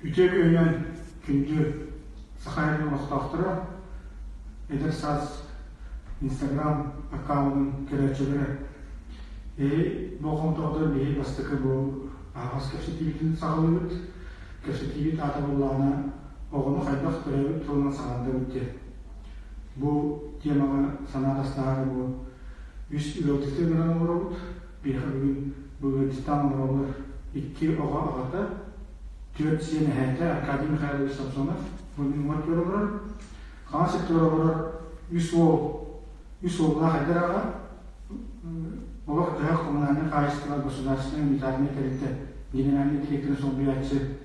Үтүө күнүнэн күндү Саха сирин олохтоохторо, Эдэр саас Инстаграм аккаунун көрөөччүлэрэ! Эһи болҕомтоҕутугар биһи бастакы бу аһаҕас кэпсэтиибитин саҕалыыбыт. Кэпсэтиибит аата буоллаҕына оҕону хайдах төрөөбүт тылынан саҥардабыт диэн. Бу темаҕа санаа атастаһаары бу үс ыалдьыты ыҥыран олоробут. Биһиэхэ бүгүн бу ыалдьыттаан олороллор икки оҕо аҕата, түөрт сиэн эһээтэ Аркадий Михайлович Самсонов бу мин уҥа өттүгэр олорор. Хаҥас өттүгэр олорор үс уол, үс уоллаах эдэр аҕа, олох-дьаһах коммунальнай хаһаайыстыба государственнай унитарнай тэрилтэ генеральнай директорын солбуйааччы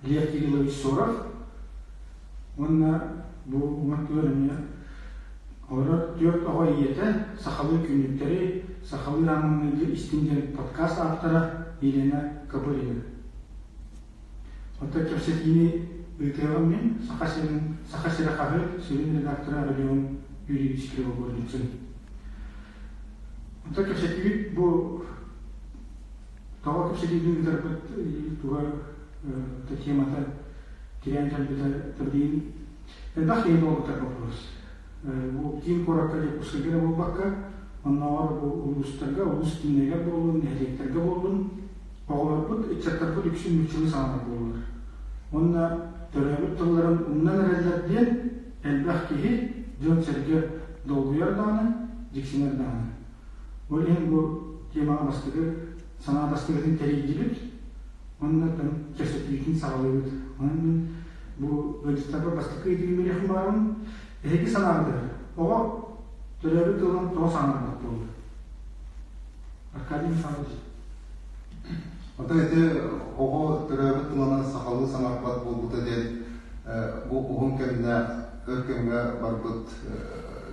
Лев Кириллович Соров уонна бу уҥа өттүгэр эмиэ олорор түөрт оҕо ийэтэ, сахалыы күннүктэри, сахалыы ааммыныгы истиҥ диэн подкаст ааптара Елена Копырина. Оттон кэпсэтиини ыытыаҕым мин Саха сирин Саха сирэ хаһыат сүрүн редактора Родион Юрьевич Кривогорницын. Оттон кэпсэтиибит бу тоҕо кэпсэтиини ыытарбыт туга темата тирээн кэлбитэ билигин элбэх киһи буолбута вопрос. Бу киин куоракка Дьокуускайга эрэ буолбакка, оннооҕор бу улуустарга, улуус кииннэригэр буоллун, нэһилиэктэргэ буоллун, оҕолорбут, ыччаттарбыт үксүн нууччалыы саҥарар буоллулар. Уонна төрөөбүт тылларын умнан эрэллэр диэн элбэх киһи, дьон-сэргэ долгуйар даҕаны, дьиксинэр даҕаны. Ол иһин бу темаҕа бастакы санаа бастыгытын тэрийдибит уонна кэпсэтиибитин саҕалыыбыт. Онон мин бу ыалдьыттарбар бастакы ыйытыгы биэриэхпин баҕарабын. Эһиги санааҕытыгар оҕо төрөөбүт тылынан тоҕо саҥарбат буолла? Аркадий Михайлович. Оттон ити оҕо төрөөбүт тылынан сахалыы саҥарбат буолбута диэн бу уһун кэмнээх өр кэмҥэ барбыт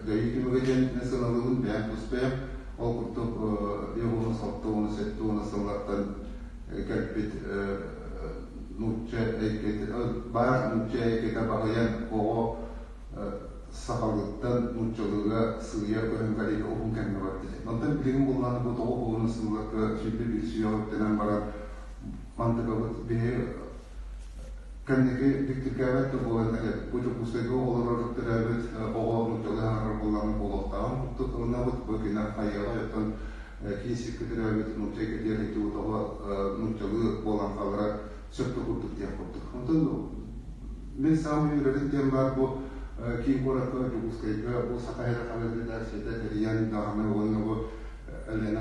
дьайыы түмүгэ диэн мин сыаналыыбын бэйэм тус бэйэм. Ол курдук 50 70 сыллартан кэлбит нуучча эйгэтэ баар нуучча эйгэтэ баһыйан оҕо сахалыттан нууччалыыга сыыйа көһөн кэлиитэ уһун кэмҥэ барда. Онтон билигин буоллаҕына бу тоҕо уһун сылларга 21 сүйэҕэ үктэнэн баран мантыкабыт биһи кэнники дьиктиргээбэт да буолан эрэ бу Дьокуускайга олорор төрөөбүт оҕо нууччалыы саҥарар буоллаҕына буолуохтааҕын курдук ылынабыт. Бу кини хайыаҕа оттон киин сиргэ төрөөбүт нуучча эйгэтигэр сылдьыбыт оҕо нууччалыы буолан хаалара сөп да курдук диэх курдук. Онтон мин саамай үөрэрим диэн баар бу киин куоракка Дьокуускайга бу Саха сирэ хаһыат редакцията тэрийэн даҕаны уонна бу Елена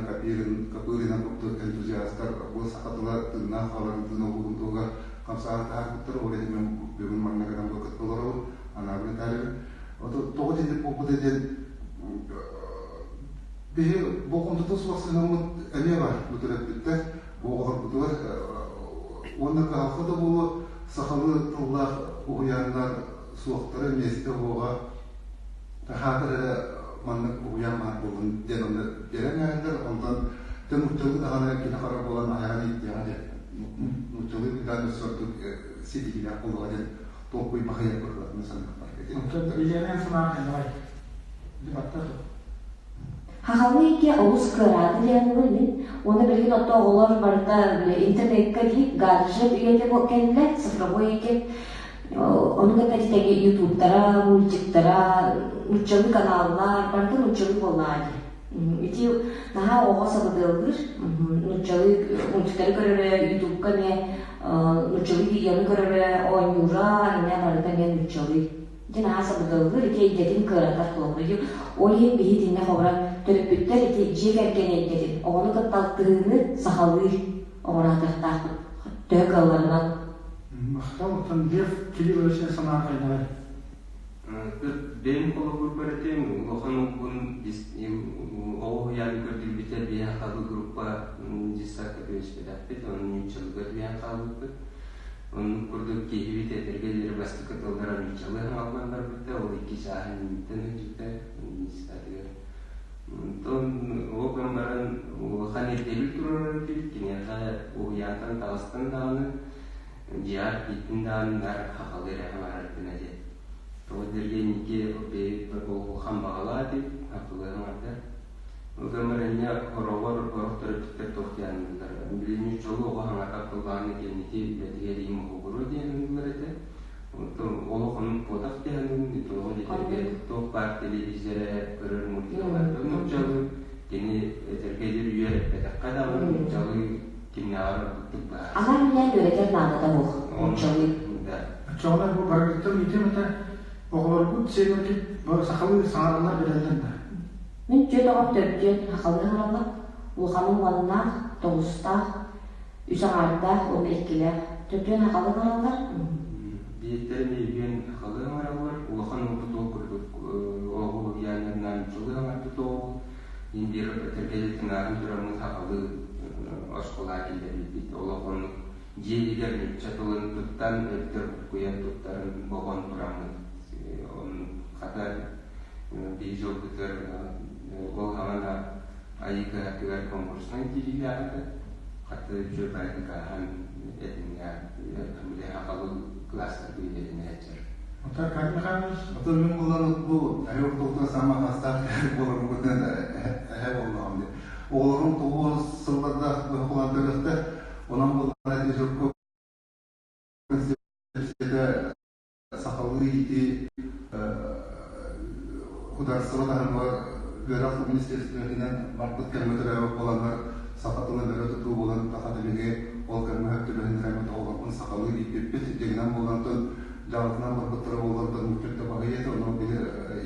Копырина курдук энтузиастар бу саха тыла тыыннаах хааларын тыын уһугун туһугар хамсааһын таһаарбыттар. Ол иһин мин бүгүн манна кэлэн бу кытта олоробун, анаабын этаарыбын. Тоҕо итинник буолбута диэн биһи болҕомтото суох сыһыаммыт эмиэ баар бу төрөппүттэр бу оҕолорбутугар уонна кыһалҕа да буолуо сахалыы тыллаах уһуйааннар суохтара миэстэ уоҕа хаатар эрэ маннык уһуйаан баар буоллун диэн онно биэрэн эрэллэр онтон дьэ нууччалыы даҕаны киһи хара буолан айаҕын ииттиэҕэ диэн нууччалыы быдаан өссө ордук ситиһиилээх буолуоҕа диэн толкуй баһыйар быһыылаах саныахпар. Онтон Елена санаан хайдаҕай? Дебаттар Хахалыы икки олус кыараата диэн мин. Уонна билигин отто оҕолор барыта интернекка дии гаджет үйэтэ кэллэ, цифровой үйэ. Ону кытта тэҥэ ютубтара, мультиктара, нууччалыы каналлар, барыта нууччалыы буоллаҕа дии. Ити наһаа оҕоҕо сабыдыаллыыр. Нууччалыы мультиктары көрөрө, ютубка эмиэ нууччалыы видеону көрөрө, оонньуура, эмиэ барыта эмиэ нууччалыы. Ити наһаа сабыдыаллыыр, ити эйгэтин кыаратар холобура. Ол иһин биһи итиннэ холобура төрөппүттэр ити дьиэ кэргэн эйгэтин, оҕону кытта алтыһыыны сахалыы оҥоро сатыахтаахпыт төһө кыалларынан. Махтал, оттон Лев Кириллович санаа хайдаҕай? Бэйэм холобурбар этим, улахан уолбун оҕо уһуйаан көрдөрбүтэ биһиэхэ хабы группа детсадка түбэспэтэхпит, ону нууччалыыга түбэһэн хаалбыппыт. Оннук курдук киһибит этэргэ диэри бастакы тыллара нууччалыы хаҥаллан барбыта, ол икки чааһын инниттэн сылдьыбыта детсадыгар. Онтон ол гынан баран улахан ирдэбил туруорар этибит, киниэхэ уһуйаантан таҕыстан даҕаны, дьиэҕэр киирдин даҕаны наар хахалыы эрэ хаҥарар гына диэн. Тоҕо диэргэ инники бэйэбит улахан баҕалаах этибит, хахалыы хаҥардар. Ол гынан баран инньэ хороҕор орох төрөппүттэр туох диэн аныыллар, били нууччалыы оҕо хаҥатар тыллааны кэнники үлэтигэр иим уһугуруо диэн. Олох оннук буотах диһанын, тоҕо диэтэргэ туох баар телевизорэ көрөр мультигалар нууччалыы кини этэргэ диэри үөрэппэтэххэ даҕаны нууччалыы кимнээҕэр ордуктук быһаарсар. Анаан минээн үөрэтэр наадата суох нууччалыы. Да. Оччоҕуна бу барыгыттан ыйытыам этэ, оҕолоргут сиэннэргит сахалыы саҥараллар билэллэр да? Мин түөрт оҕом төрдүөн сахалыы саҥараллар. Улаханым уоннаах, тоҕустаах, үс аҥаардаах уонна иккилээх. Төрдүөн сахалыы саҥараллар. Биирдэрин өйүөн сахалыы саҥараллар. Улахан уолбут ол курдук оҕо уһуйааннарынан нууччалыы саҥарбыт оҕо. Мин биир этэргэ тыҥааһын тураммын сахалыы оскуолаҕа киллэрбиппит. Олох оннук дьиэ иһигэр нуучча тылын туттан, өттөр буккуйан туттарын бобон тураммыт. Оннук хата биир дьолбутугар ол хаҥана Айыы кыһатыгар конкурснай киириилээх этэ. Хата үчүгэй баайдык ааһан этиҥҥэ били сахалыы кылаастарга үлэлэнээччэр. Оттон Карл Михайлович? Оттон мин булан бу эһэ ортотугар саамай хастаах буоларым бытынан эһэ буоллаҕым дии. Оҕолорум тоҕус сыллардаах быһа төрөстөр. Онон булан ити журко сахалыы ити художество таһымыгар үөрэх министерствотынан барбыт кэмҥэ төрөөбүт буоланнар саха тылын өрө тутуу буолан саха билиги ол кэмҥэ сөп түбэһиннэрэммит оҕолорбун сахалыы ииппиппит дьиҥинэн буолантан дьаалатынан барбыттара буоллартан нуучча баһыйа ону биһи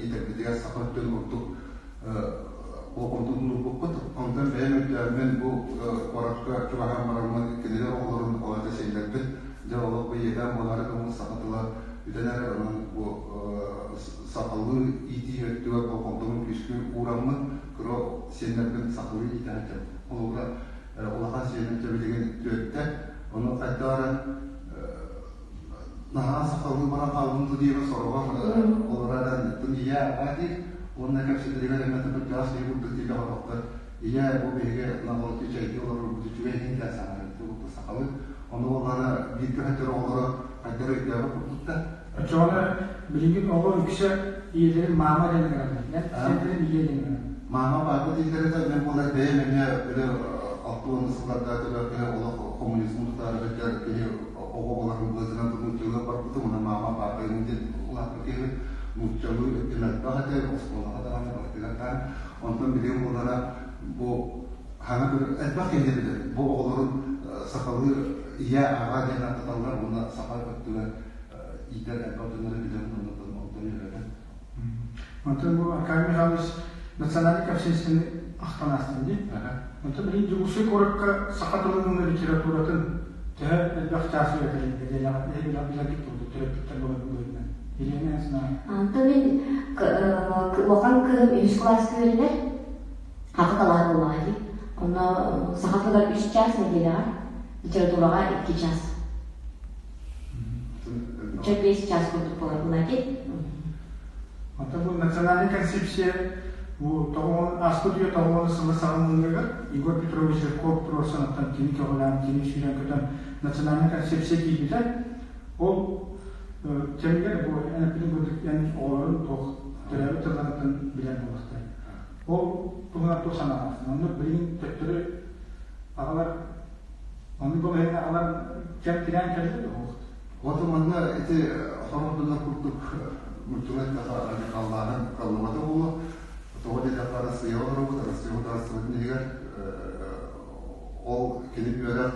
иитэрбитигэр саха өттүн ордук болҕомтотун уурбуппут. Онтон бэйэм өйдөөммүн бу куоракка чугаһаан бараммын кинилэр оҕолорун олордо сиэллэрбит. Дьэ олох бу иэдээн буолаары гыммыт саха тыла бүтэн эрэр, онон бу сахалыы иитии өттүгэр болҕомтобун күүскэ уураммын кыра сиэннэрбин сахалыы иитэ сылдьабын. Холобура, улахан сиэним дьэ билигин түөртэ, ону хайдах эрэ наһаа сахалыы баран хаалбын дуу диэбит сороҕор олорор ийэ аҕа диир уонна кэпсэтэригэр эмиэ кырдьаҕас киһи курдук дииллэ хорохтор ийэ бу биһиги наҕылыччы чэйдии олорорбут үчүгэй иһин диэн саҥарар сахалыы ону буоллаҕына бииргэ сылдьар оҕолоро хайдах өйдөөбөт курдуктар. Оччоҕуна билигин оҕо үксэ ийэлэрин маама диэн ыҥыраллар. Сиэннэрин ийэ диэн ыҥыраллар. Маама папа дииллэрэ да мен буолар бэйэм эмиэ били 60 сылларда киһи олох коммунизм тутаарыгар киһи оҕо буоларын быһыытынан нууччалыы барбытым уонна маама папа диэн улааппыт киһи нууччалыы өттүн элбэх этэ оскуолаҕа даҕаны барытыгар даҕаны онтон билигин буоллара бу хаҥа элбэх киһи билэр бу оҕолорун сахалыы ийэ аҕа диэн ааттаталлар уонна саха өттүгэр иитэр элбэх дьоннору билэбин оннуттан онтон үөрэбин. Онтон бу Аркадий Михайлович национальный общественный ахтан аастын дии. Онтон билигин Дьокуускай куоракка саха тылын уонна литературатын төһө элбэх чаас үөрэтэллэр билэргит буолуо төрөппүттэр буолар быһыытынан. Елена санаа. Антон мин улахан кыыһым үһүс кылааска үөрэнэр. Хата талаан буоллаҕа дии. Онно саха тылыгар үс чаас нэдиэлэҕэ, литератураҕа икки чаас. Чэ, биэс чаас курдук буолар буолла дии. Оттон бу национальный концепция бу тоҕуон ааспыт үйэ тоҕуон сылы саҕаланыытыгар Егор Петрович Жирков туруорсан кини көҕүлээн, кини сүүрэн-көтөн национальный концепция киирбитэ. Ол кэмигэр бу эн эппитин курдук эн оҕолорун туох төрөөбүт тылларыттан билэр буолуохтара. Ол туһунан туох санаалааххын? Оннук билигин төттөрү аҕалар Оннук балаһыанньа аҕалар кэм тирээн кэллэ дуо? Вот манна ити сорох дьоннор курдук нууччалыы эттэххэ радикаллааһын кыаллыбата буолуо. Тоҕо диэтэххэ Арассыыйаҕа олоробут, Арассыыйа судаарыстыбатын иһигэр ол кини үөрэх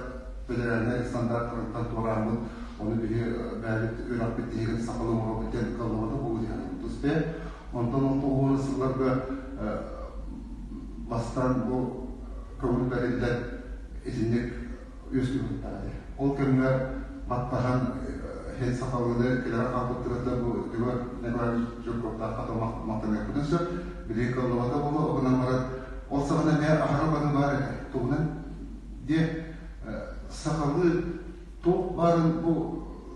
федеральнай стандартарыттан туорааммыт, ону биһи бэйэбит үөрэхпит тиһигин сахалыы оҥоробут диэн кыаллыбата буолуо диэн тус бэйэм. Онтон ол тоҕуону сылларга бастаан бу көҥүл бэриллэн итинник үөскүүр этэ. Ол кэмҥэ баттаһан һин сахалыыны кэлэр хаалбыттарыттан бу Егор Николаевич Жирковтаахха махтаныахпытын сөп. Билигин кыаллыбата буолуо, гынан баран ол саҕана эмиэ аһара бары баар этэ. Тугунан диэ сахалыы туох баарын бу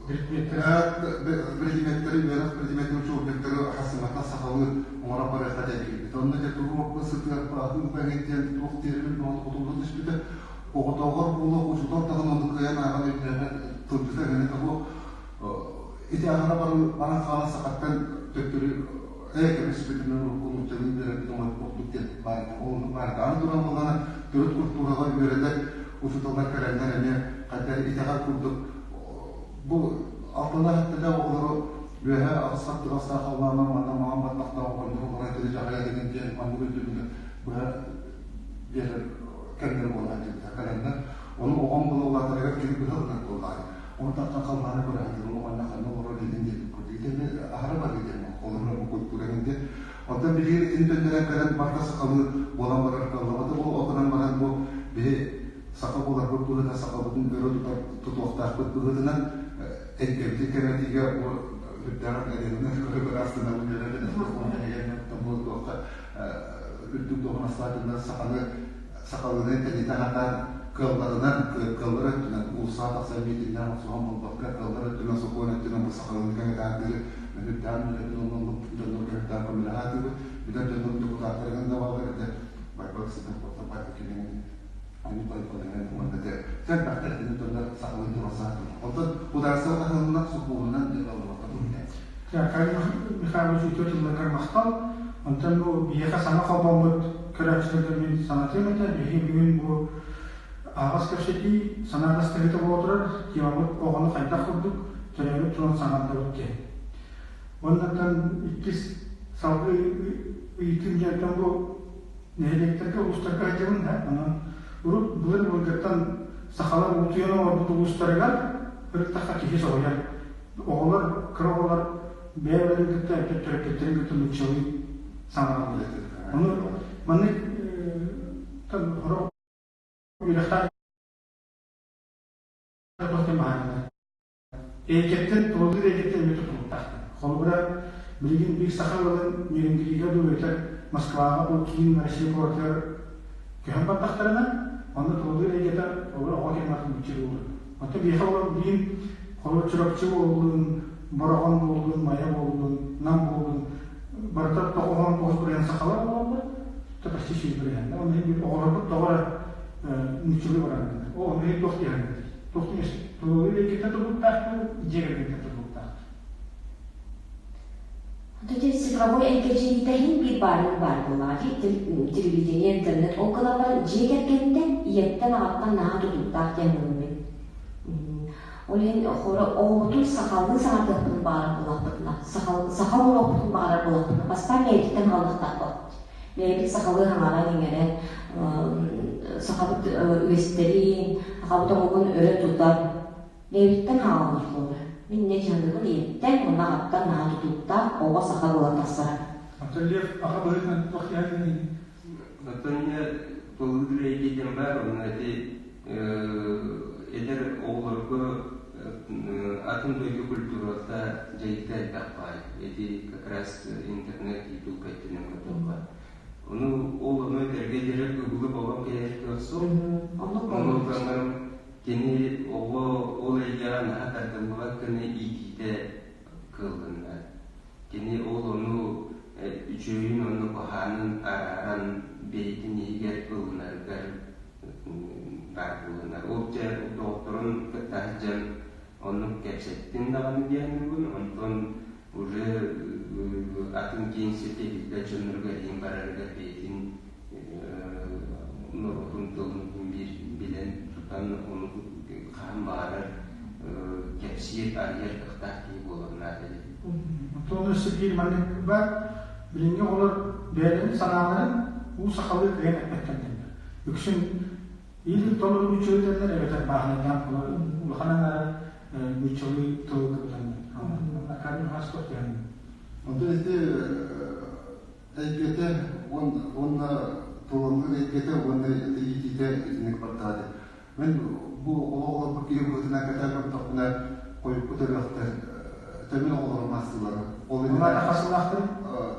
предметтэри үөрэх предметин учебниктары хасымата сахалыы оҥорон барыахха диэн Онно дьэ туруорба сытыарба атын диэн туох диэбин хотулла түспүтэ. Оҕотооҕор буолуох учуутал даҕаны ону кыайан ааҕан өйдөөбөт тылдьыта гына того ити аһара баран хаалан сахаттан төттөрү ээ кэбиспитинэн урукку нууччалыы үөрэппит оҥорбуппут диэн баар ол баар аны туран буоллаҕына төрүт культураҕа үөрэтэр учууталлар кэлэннэр эмиэ хайдах итэҕэл курдук бу Алталаах эттэлээх оҕолору үөһэ аҕыс хаттыгастаах халлаана манна маҥан баттахтаах оҕонньор олорон итини дьаһайа дэгин диэн маннык өйдөбүлү быһа биэрэр кэмнэр буолан дьибитэ кэлэннэр ону оҕом буола улаатарыгар кини быһа ылынар буоллаҕай ону тахсан халлааны көрө сылдьар оҕонньор ханна олорор диэн диэбит курдук итини аһара барыы диэн олорор бу культура диэн оттон билигин итини төннөрөн кэлэн барыта сахалыы буолан барар кыаллыбата бу ол гынан баран бу биһи саха буоларбыт быһыытынан сахабытын өрө тутар тутуохтаахпыт быһыытынан эйгэбитин кэҥэтиигэ бу үрдээх эрэнэ көрө астынабын үөрэбин бу туохха үрдүк дуоһунастаах дьоннор саханы сахалыыны тэнитэ сатаан кыалларынан кыаллар өттүнэн уулуссаҕа тахсан миитиннээн охсуһан буолбакка кыаллар өттүнэн сокуон өттүнэн бу сахалыыны кэҥэтэ үрдээх үлэтин оннун дьоннор көрүктээх көмөлөһө сатыыбыт билэр дьоннор депутаттарыгар да бааллар этэ Байбал Сидоров Байбал кинини Аркадий Михайлович үтүө тылларыгар махтал. Онтон бу биһиэхэ саҥа холбоммут көрөөччүлэргэ мин санатыам этэ. Биһиги бүгүн бу аһаҕас кэпсэтии санаа бастыгыта буола турар. Темабыт оҕону хайдах курдук төрөөбүт тылын саҥардабыт диэн. Уоннаттан иккис салгыы ыйытыым диэнтэн бу нэһилиэктэргэ, улуустарга сылдьабын да, онон урут былыр-былыргыттан сахалар уутуйан олорбут улуустарыгар ырыттахха киһи соһуйар. Оҕолор, кыра оҕолор бэйэ-бэйэлэрин кытта эппит төрөппүттэрин кытта нууччалыы саҥараллар. Ону маннык сорох үөрэхтээх туох диэн баһаараллар. Эйгэттэн, тулалыыр эйгэттэн эмиэ тутулуктаахтар. Холобура, билигин биир саха ыалын Нерюнгрига дуу эбэтэр Москваҕа дуу киин Россия куоратыгар көһөн бардахтарына, онно тулалыыр эйгэтэ холобура оҕо кэмҥэ нуучча буолар. Оттон биһиэхэ олорон билигин холобура Чурапчы буоллун, Бороҕон буоллун, Майа буоллун, Нам буоллун барыта 99% сахалар буолаллар, почти 100%. Онно иһин оҕолорбут тоҕо эрэ нууччалыы бараннар. Ол онно иһин туох диэххэ Туох тулалыыр эйгэтэ тутулуктаах дуу, дьиэ кэргэнтэн тутулуктаах Дьэ, цифровой эйгэ дьиэтэ иһин биир баарын баар буоллаҕа дии, телевидение, интернет ол гынан баран дьиэ кэргэнтэн, ийэттэн, аҕаттан наһаа тутулуктаах диэн ылынным. Ол иһин оҕобутун сахалыы саҥардыахпытын баҕарар буоллахпытына, саха оҥоруохпутун баҕарар буоллахпытына, бастаан бэйэбититтэн хаалыахтаахпыт. Бэйэбит сахалыы саҥаран-иҥэрэн, сахабыт үгэстэрин, сахабыт омугун өрө тутан, бэйэбиттэн хаалаллар буолар. Мин инньэ дьаһаныбын ийэттэн уонна аҕаттан наһаа тутуктаах оҕо саха буолан тахсара. Оттон Лев аҕа быһыытынан туох диэххиний? Оттон инньэ тулалыыр эйгэ диэн баар, онно ити эдэр оҕолорго атын дойду культурата дьайыыта элбэх баай. Ити как раз интернет, ютуб өттүнэн көрдөххө. Ону ол ону этэргэ диэри ыбылы бобон кэлэр кыах суох. Ону гынан кини оҕо ол эйгэҕэ наһаа тардыллыбат гына иитиитэ кыаллынна. Кини ол ону үчүгэйин уонна куһаҕанын арааран бэйэтин иһигэр ылынарыгар баар буоланнар. Ол дьэ доҕотторун кытта сылдьан оннук кэпсэттин даҕаны диэххин онтон уже атын киэҥ сиргэ билбэт дьонноругар иһин барарыгар бэйэтин норуотун тылын биир билэн тутан ону хаһан баҕарар кэпсиир, арыйар кыахтаах киһи буоларын наада диэн. Оттон өссө биир маннык баар, билиҥҥи оҕолор бэйэлэрин санааларын уу сахалыы кыайан эппэттэр дииллэр. Үксүн или толору нууччалыы этэллэр эбэтэр бааһынайдаан улахан аҥаара нууччалыы тылы кыбытаннар. Аркадий Михайлович туох диэххиний? Онтон ити эйгэтэ уонна тулалыыр эйгэтэ уонна иитиитэ итинник бардаҕа дии. Мин бу олох олорбут киһи быһыытынан кэтээн көрдөхпүнэ, хойукку төрүөхтэр төмүн оҕолорум аастылар. Ол иннинэ хас сыллаахтарый?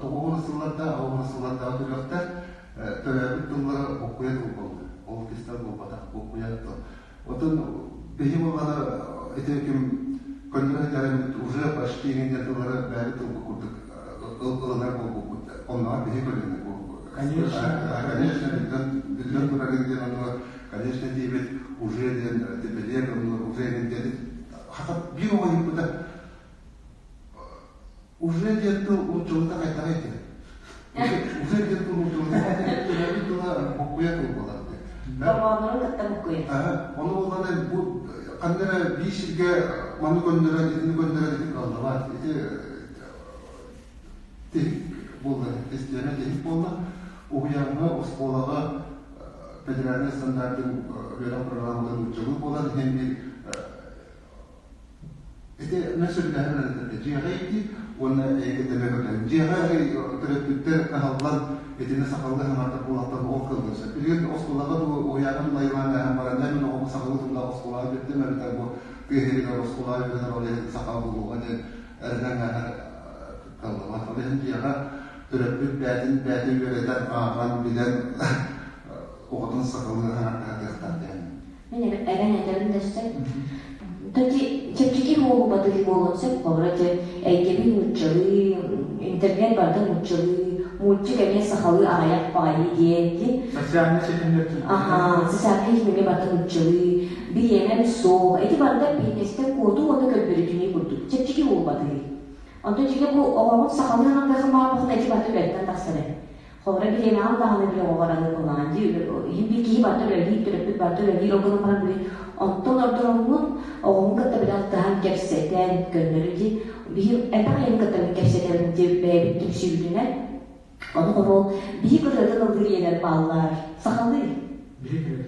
90 сылларда, 90 сыллардаах төрүөхтэр төрөөбүт тыллара буккуйа тыл буолла. Ол кистэл буолбатах, буккуйа тыл. Оттон биһи буоллаҕына ити ким көннөрө сылдьарым уже почти иҥин тыллары бэйэбит тылбыт курдук ылынар буолбуппут. Оннооҕор биһи көлүөнэ Конечно. Конечно, биллэн турарын диэн онно конечно диэбит уже диэн типилиэн онно уже диэн хата биир оҕо ыйыппыта уже диэн тыл нууччалыыта хайдаҕый диэн уже диэн тыл нууччалыыта төрөөбүт тыла буккуйа тыл буолар Дорҕооннорун кытта буккуйа. Ону буоллаҕына бу Ханна эрэ биир сиргэ маны көннөрөн, итини көннөрөн ити кыаллыбат. Ити тиһик буолла, систиэмэ тиһик буолла. Уһуйааҥҥа, оскуолаҕа федеральнай стандартын үөрэх программатын нууччалыы буолан иһэн биир ити мен сөбүлэһэн этэ дьиэҕэ иитии уонна эйгэтэмэ көтөн дьиэҕэ төрөппүттэр кыһаллан итини сахалыы хаҥартар буолахтан ол кылгын сөп билигин оскуолаҕа дуу уһуйааҥҥа тулайылаан ааһан баран дьэ мин оҕом сахалыы тыллаах оскуолаҕа бүттүм эбэтэр бу тыа сиригэр оскуолаҕа үөрэнэр ол иһин саха буолуоҕа диэн эрэнэн ааһар кыаллыбат ол иһин дьиэҕэ төрөппүт бээтин бээтэ үөрэтэн ааҕан билэн оҕотун сахалыы хаҥартаһатыахтаах диэн Мин эбэн этэбин да сөп. Тоти чэпчэки буолуу батыһыы буолуон сөп. Холобура ити эйгэбин нууччалыы, интернет барыта нууччалыы, мультик эмиэ сахалыы аҕыйах баҕайы диэн дии. Социальнай ситимнэр Аха, социальнай ситимҥэ барыта нууччалыы, бириэмэм суох. Ити барыта бизнестэн куотуу уонна көлбөрүтүнүү курдук. Чэпчэки буолуу батыһыы. Онтон дьиҥэ бу оҕоҕун сахалыы аҥардыаххын баҕарбаххына ити барыта үлэттэн тахсар ээ. Холобура бириэмэҕин даҕаны били оҕоҕор аны былаан дии иһин биир киһи барыта үлэлиир, төрөппүт барыта үлэлиир, ол гынан баран били онтон ордороҥҥун оҕоҕун кытта били алтыһан кэпсэтэн көннөрү дии биһи элбэх ийэни кытта мин кэпсэтэбин дии бэйэбит түмсүүбүтүнэн ону хоруол биһи ырыатын ыллыыр ийэлэр бааллар сахалыы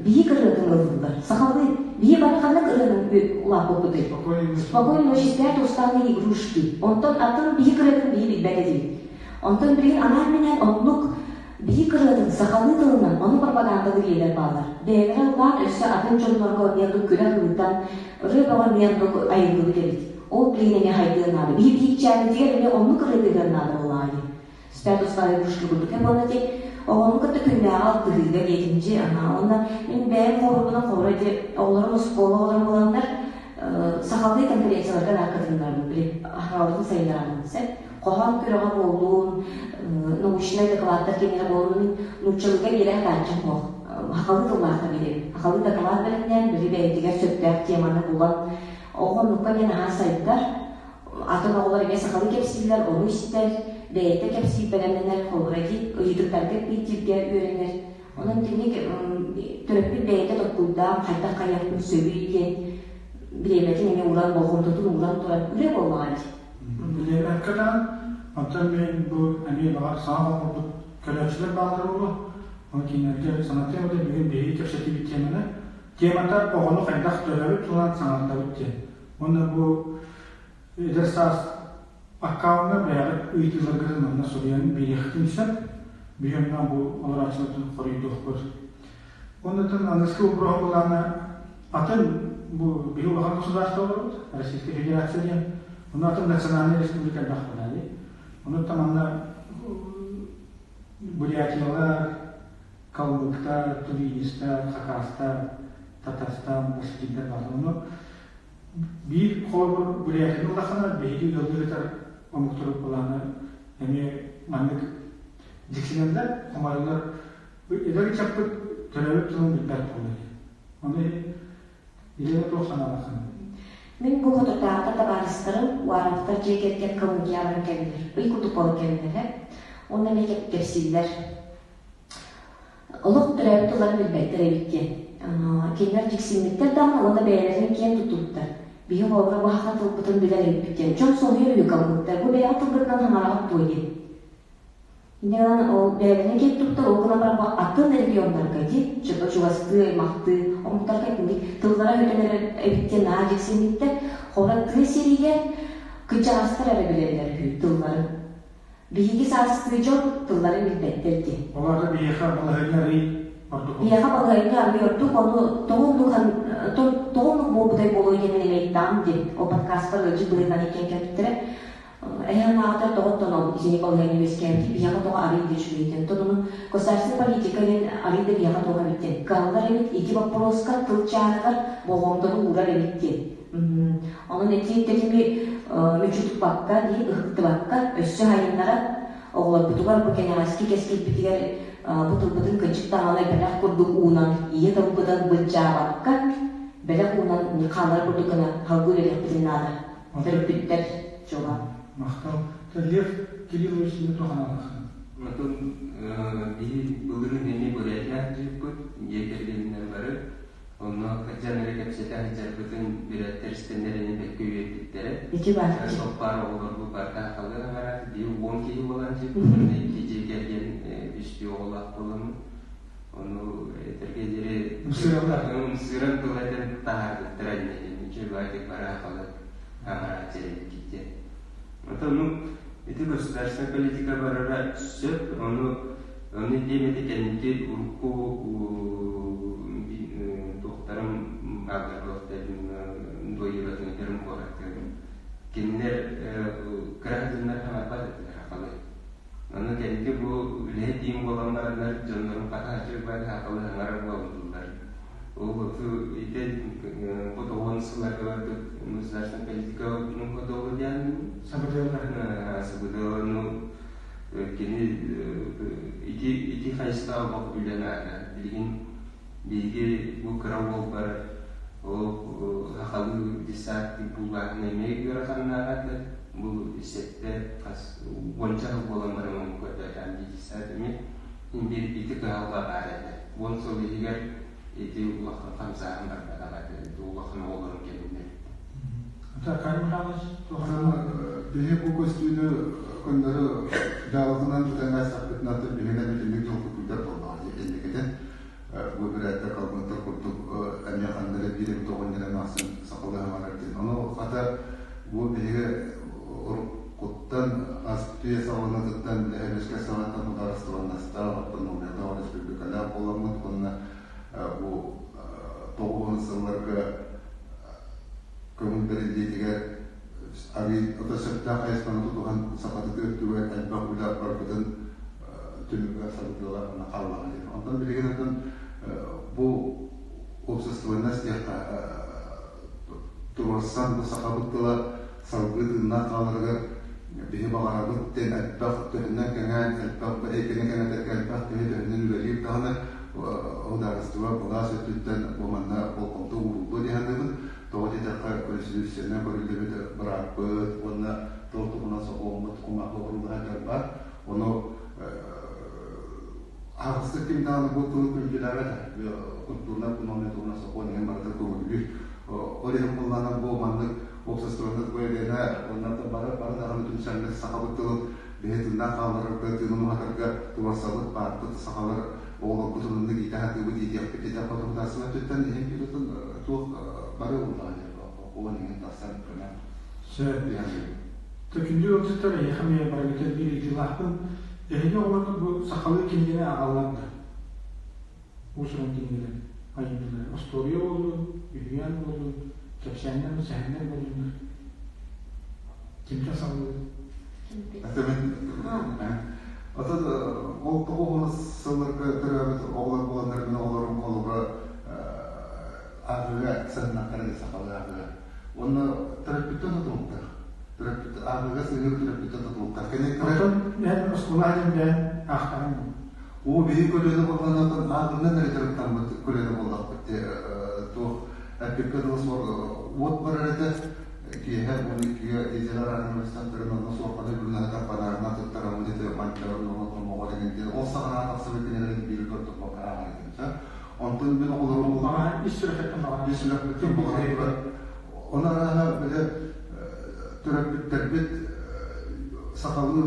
биһи ырыатын ыллыыллар сахалыы биһи бары ханнык ырыаны улааппыппытый спокойной ночи спят усталые игрушки онтон атын биһи ырыатын биһи билбэт этибит Онтон билигин анаан-минээн оннук биһик ырыатын сахалыы тылынан ону пропагандалыыр ийэлэр бааллар. Бэйэлэрэ ыллаан өссө атын дьоннорго эмиэ оннук күрэх ыытан, ырыа бөҕө эмиэ оннук айыллыбыт эбит. Ол билигин эмиэ хайдыан наада. Биһи биһикчээммитигэр эмиэ оннук ырыа тыаһыан наада буоллаҕа дии. Спят усталые игрушки курдук. Уонна ити оҕону кытта күннээҕи алтыһыыга диэтим дии. Уонна мин бэйэм холобурбунан холобура ити оҕолорум оскуола оҕолоро буоланнар сахалыы конференцияларга наар кытыннарабын. Били аһаҕаларын сайыннараммын сөп. Хоһоон күрэҕэ буоллун, научнай дакылааттар кэмигэр буоллун, нууччалыыга биэрэ сатааччым суох. Сахалыы тыллаахха биэрэбин. Сахалыы дакылаат бэлэмнээн, били бэйэтигэр сөптөөх теманы булан, оҕо оннукка диэн наһаа сайдар. Атын оҕолор эмиэ сахалыы кэпсииллэр, ону истэр, бэйэтэ кэпсиир бэлэмнэнэр, холобура дии, ыйытыктарга эппиэттииргэ үөрэнэр. Онон итинник төрөппүт бэйэтэ толкуйдаан, хайдах хайыахпын сөбүй диэн бириэмэтин эмиэ ууран, болҕомтотун ууран туран үлэ буоллаҕа дии. Билиэбэккэ даҕаны, оттон мин бу эмиэ баҕар саҥа оҥорбут көрөөччүлэр бааллара буолуо. Ону кинилэргэ санатыам этэ, бүгүн биһиги кэпсэтиибит теманы. Темата оҕону хайдах төрөөбүт тылынан саҥардабыт диэн. Уонна бу эдэр саас аккаунҥа бэйэҕит ыйытыыларгытын манна суруйан биэриэххитин сөп. Биһиги бу олорооччулартан хоруйдуохпут. Оннуттан аныгыскы боппуруоһу былаана атын бу биһи улахан государство олоробут, Российская Федерация диэн. Ону атын национальнай республика элбэх буолаа Онуттан манна Бурятиялар, Калмыктар, Тувинистар, Хакастар, Татарстан, Башкирдар бааллар. Ону биир холобур Бурятияны ыллаххына биһиги ыаллыы сытар омуктар былаана эмиэ маннык дьиксинэллэр, хомойоллор. Эдэр ыччаппыт төрөөбүт тылын билбэт буолла дии. Ону Елена туох санаалааххын? Мин бу хотурдааҕыта табаарыстарым Уаровтар дьиэ кэргэн Калмыкияҕа баран кэллилэр. Ый курдук буолан кэллилэр. Уонна эмиэ кэпсииллэр. Олох төрөөбүт тылларын билбэттэр эбит диэн. Кинилэр дьиксиммиттэр даҕаны уонна бэйэлэрин киэн туттубуттар. Биһи оҕолоро бу саха тылбытын билэр эбиппит диэн. Дьон соһуйар үһү калмыктар. Бу бэйэҕит тылгытынан саҥараҕыт дуо диэн. Инньэ гынан ол бэйэлэрин киэн туттар, ол гынан баран бу атын регионнарга дии, чугастыы, аймахтыы омуктарга итинник тыллара өтөн эрэр эбит диэн наһаа дьиксиммиттэр. Холобура, тыа сиригэр кырдьаҕастар эрэ билэллэр үһү тылларын. Биһиги саастыы дьон тылларын билбэттэр дии. Олорго биһиэхэ балаһыанньа арыый ордук. Биһиэхэ балаһыанньа арыый ордук, ону тоҕо оннук тоҕо оннук буолбутай буолуой диэн мин эмиэ ыйытаҕым диэн ол подкастпар ыалдьыт быһыытынан иккиэн кэлбиттэрэ. Эһэм аҕата тоҕоттон ол итини балыһыанньа үөскээбити биһиэхэ тоҕо арыый да үчүгэйтэн тон ону государственная политика диэн арыый да биһиэхэ туох эбит диэн кыһаллар эбит ити боппуруоска тыл чааһыгар болҕомтону уурар эбит диэн онон ити тэтими мүччү туппакка дии ыһыктыбакка өссө сайыннаран оҕолорбутугар бу кэнэҕэски кэскилбитигэр бу тылбытын кырдьык даҕаны бэлэх курдук уунан ийэ тылбытын былдьаабакка бэлэх уунан хаалар курдук гына салгыы үлэлиэхпитин наада төрөппүттэр дьола. Махтал. Лев Кириллович туох аналааххын? Отон биһи былырыын эмиэ Бурятия сылдьыбыппыт, дьиэ кэргэнинэн бары. Онно сылдьан эрэ кэпсэтэ сылдьарбытын бүрээттэр истэннэр бэккэ үөрбүттэрэ. Ити баар. Суоппар оҕолорбут барыта сахалыы аҥараат биир 10 киһи буолан дьиэ икки дьиэ кэргэн үстүү оҕолоох буоламмыт. Ону этэргэ диэри ымсыыран тыл этэн таһаарбыттара инники үчүгэй баайдык бары сахалыы аҥараат дьэрэбиккит диэн. Оттон ну ити государственная политика барара сөп, ону диэм этэ кэнники урукку туохтарым бааллар дуойубатыҥытарым куораттыырым. Кинилэр кыра дьоннор хаҥарбат этилэр сахалыы. Ону кэнники бу үлэһит диин буолан бараннар дьоннорум хата үчүгэй сахалыы хаҥарар буоллулар. Ол ити бу тоҕуон сылларга барбыт государственная политика ну ходолу диэн Сабыдыаллар. Сабыдыала ну кини ити хайысхаҕа олох үлэ наада. Билигин биһиги бу кыра уолбар ол сахалыы десант буллааһын эмиэ ыараханнааҕа этэ. Бу сэттэ хас уонча сыл буолан баран ону көрдөтөөн дии десант эмиэ биир ити кыһалҕа баар этэ. 10 сыл иһигэр ити улахан хамсааһын барбатаҕа этэ. Улахан оҕолорум кэлиннэр. Аркадий Михайлович, Биһи бу көстүүнү көннөрү дьаалатынан тэҥнээстэхпитинэ биһиэнэ бүтүннүк дьолгутуйдар буоллаҕа дии инникитин бу бүрээттэр калмыктар курдук эмиэ ханна эрэ биир эбит оҕонньор эмээхсин сахалыы саҥарар диэн. Ону хата бу биһиги уруккуттан ас-түө саҕаланыытыттан эһэбискэ саҕаттан судаарыстыбаннастаах автономиялаах республикалаах буоламмыт уонна бу 90 сылларга көҥүл бэриллиитигэр арыый ото сөптөөх хайысханы тутуһан сахатытыы өттүгэр элбэх үлэ барбытын түмүгэ сабыдыала хааллаҕа диэн. Онтон билигин атын бу уопсастыбаннас диэххэ туруорсан бу сахабыт тыла салгыы тыыннаах хааларыгар биһи баҕарабыт диэн элбэх төһөннөн кэҥээн элбэх эйгэни кэҥэтэргэ элбэх киһи төһөннөн үлэлиир даҕаны судаарыстыба былаас өттүттэн бу манна болҕомто ууруллуо дии саныыбын. Тоҕо диэтэххэ, конституциянан көрүллүбүт бырааппыт уонна тыл туһунан сокуоммут кумаахы уруулаһар баар. Ону аһаҕастык ким даҕаны бу тылы күндүлээбэт культурнай экономия туһунан сокуон иһин барыта көҥүллүүр. Ол иһин буоллаҕына бу маннык уопсастыбаннас бу уонна бары бары даҕаны түмсэннэр сахабыт тылын биһи тыыннаах хаалларарга, тыынын уһатарга туруорсабыт, баартыт сахалар оҕолорбутун оннук иитэ сатыыбыт, иитиэхпит диэтэх хотугутаассыба өттүттэн иһин бииротун туох бары улахан оҕон иҥин тахсан көмө. Сөп. Төкүндү отуттар эһиэхэ эмиэ барыгытын биир ыйытыылаахпын. Эһиги оҕолоргут бу сахалыы кинигэни аҕаллар да? Уус-уран кинигэлэр, айымньылар, остуоруйа буоллун, үһүйээн буоллун, кэпсээннэр, сэһэннэр буоллуннар. Кимтэн саҕалыыр? Отон ол тоҕус сылларга төрөөбүт оҕолор буоланнар мин оҕолорум холобура ааҕыыга сыһыннахтара сахалыы ааҕыыга. Уонна төрөппүттэн тутулуктаах. Төрөппүт ааҕыыга сыһыар төрөппүттэн тутулуктаах. Кини Оттон эн оскуола аайын бэйэн аахтаҕын дуу? Уу биһи көлүөнэ буоллаҕына ааҕыынан эрэ дьарыктаммыт көлүөнэ буоллахпыт туох эппиккэ дылы уот барар этэ киэһэ 12-гэ дизель араанын бастаттарын онно суорҕаны бүрүнэ панаарына туттараммыт ити манчарын оҕо томоҕо деген диэн ол саҕана тахсыбыт кинилэри биир көрдөхпөккө ааҕар этим онтон мин оҕолорум ис сүрэхпиттэн баҕарар ис сүрэхпиттэн баҕарар оны арааһа бile төрөппүттэрбит сахалыы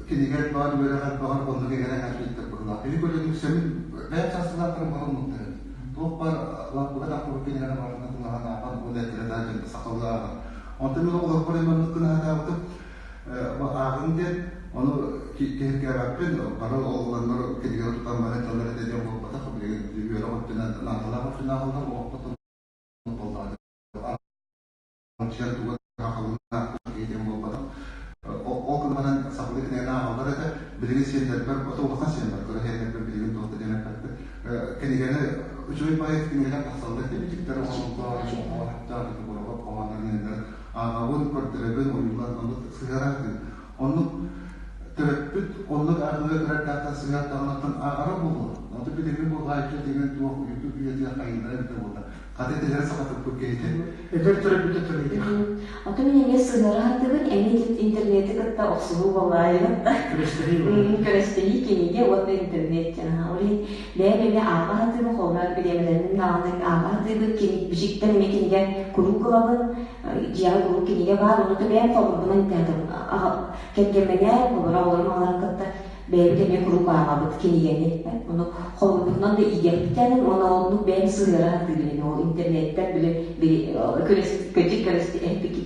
кинигэ баар үөрэҕэр баҕар оннук эҥэрэ кэлбиттэр быһыылаах. Биһи көлөнүк сэмин бэйэм саастыылаахтарым баран эбит. Туох баар лааппыга тахпыбыт кинигэлэр барытын тыллаһан ааҕан уонна этэрэ дьон сахалыы ааҕан. Онтон мин оҕолорбор эмэ оннук гына сатаабытым. Ааҕыҥ диэн ону киһиргээбэппин, бары оҕолоннор кинигэ тутан баран дьоннор этэ диэн буолбатах. Билигин үөрэх өттүнэн наадалаах өттүнэн ааҕаллар, оҕоппутун буоллаҕа. Диэн буолбатах. Ол гынан сахалыы кинигэни ааҕаллар этэ. Билигин сиэннэрбэр, ото улахан сиэннэр, кыра сиэннэрбэр билигин туох да диэн эппэппин. Кинигэни үчүгэй баҕайы кинигэлэр тахсаллар диэбитиктэр оҕолорго, оҕолорго, хоһооннор ааҕабын, көрдөрөбүн, ойуулаан оннук сыһыараатын. Оннук төрөппүт оннук ааҕыыга кыраттаахтан сыһыартаҕынаттан ааҕара буолуо. Ону билигин буолҕаайчы деген туох YouTube үйэтигэр хайыылара эбитэ буолла. Хата итилэри сахатыппыт киһитин. Эдэр төрөппүтэ төрөйдөх. Оттон мин эмиэ сыһыара сатыыбын, эмиэ интернети кытта охсуһуу буоллаайыбыт да. Күрэстэһии кинигэ уонна интернет диэн. Ол иһин бэйэм эмиэ ааҕа сатыыбын, холобура бириэмэлэринэн даҕаны ааҕа сатыыбын, бичиктэн эмиэ кинигэ куруук ылабын, дьиэҕэ куруук кинигэ баар, ону да бэйэм холобурбунан итэҕэтэбин. Кэргэмминээн, холобура оҕолорум аҕаларын кытта бэйэбит эмиэ куруук ааҕабыт кинигэни. Ону холобурбутунан да иитиэхпиттээн, уонна оннук бэйэм сыһыара сатыыбын эмиэ ол интернеттэн били көдьүк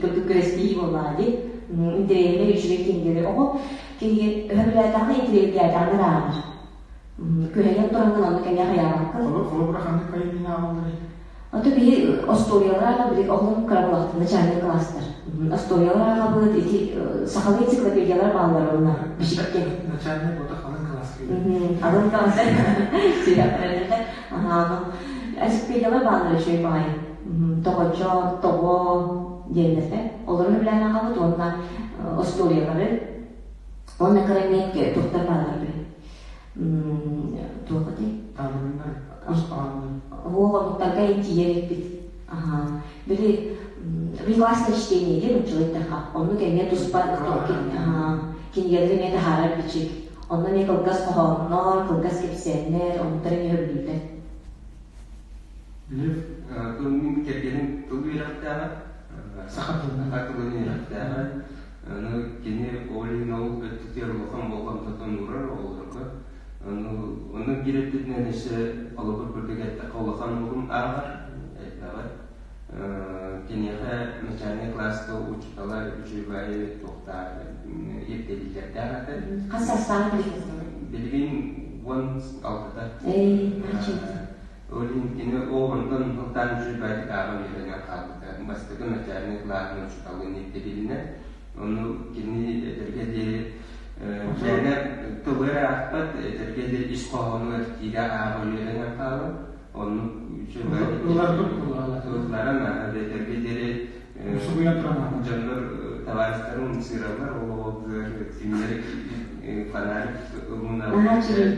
курдук күрэстиһии буоллаҕа дии. Интэриэһинэй үчүгэй кинигэлэри оҕо кинигэ өһөбүлээтэҕинэ интэриэһиргээтэҕинэ эрэ ааҕар. Күһэйэн тураҥҥын оннук эмиэ хайаабаккын. Холобура ханнык айымньыны ааҕалларый? Ото биһи остуоруйалар ааҕа били оҕолорум кыра булахтын начальнай класстар. Остуоруйалар ааҕабыт, ити сахалыы энциклопедиялар бааллар онно бичиккэ. Начальнай буота алын класска. Алын класс. Сүрэхтэрэллэр. Аха, энциклопедиялар бааллар үчүгэй баҕайы. Тоҕочо, тоҕо диэннэртэ. Олору билэн ааҕабыт уонна остуоруйалары уонна кыра эмиэ туохтар бааллар били. Туох этэй? Таабырыннар, ус хоһооннор. Уол омуктарга тиийэр эппит. Аха. Били классное чтение диэн училыттаха. Оннук эмиэ туспа кинигэлэри эмиэ таһаарар бичик. Онно эмиэ кылгас хоһооннор, кылгас кэпсээннэр, омуктар эмиэ сөбүлүүллэр. Лев Мин кэргэним тыл үөрэхтээҕэ. Саха тылынан. Саха тылын үөрэхтээҕэ. Аны кини ол иһин ол өттүтүгэр улахан болҕомтотун уурар оҕолорго. Ону ону биир өттүтүнэн өссө холобур курдук эттэххэ улахан уолум ааҕар элбэҕи. Киниэхэ начальнай кылааска учуутала үчүгэй туохтаах ирдэбиллэрдээх этэ. Хас саастаах билигин? Билигин 16-та. Ээ, Ол иһин кини ол онтон сылтаан үчүгэйдик ааҕан үөрэнэн хаалбыта. Бастакы начальник кылааһын учууталын ирдэбилинэн. Ону кини этэргэ диэри мээнэ тылы эрэ аахпат, этэргэ диэри ис хоһоонугар киирэ ааҕа үөрэнэн хаалан, оннук үчүгэйдик ылларан этэргэ диэри дьоннор табаарыстарын ымсыыраллар, ол оҕолор кинилэри фонарик ылынан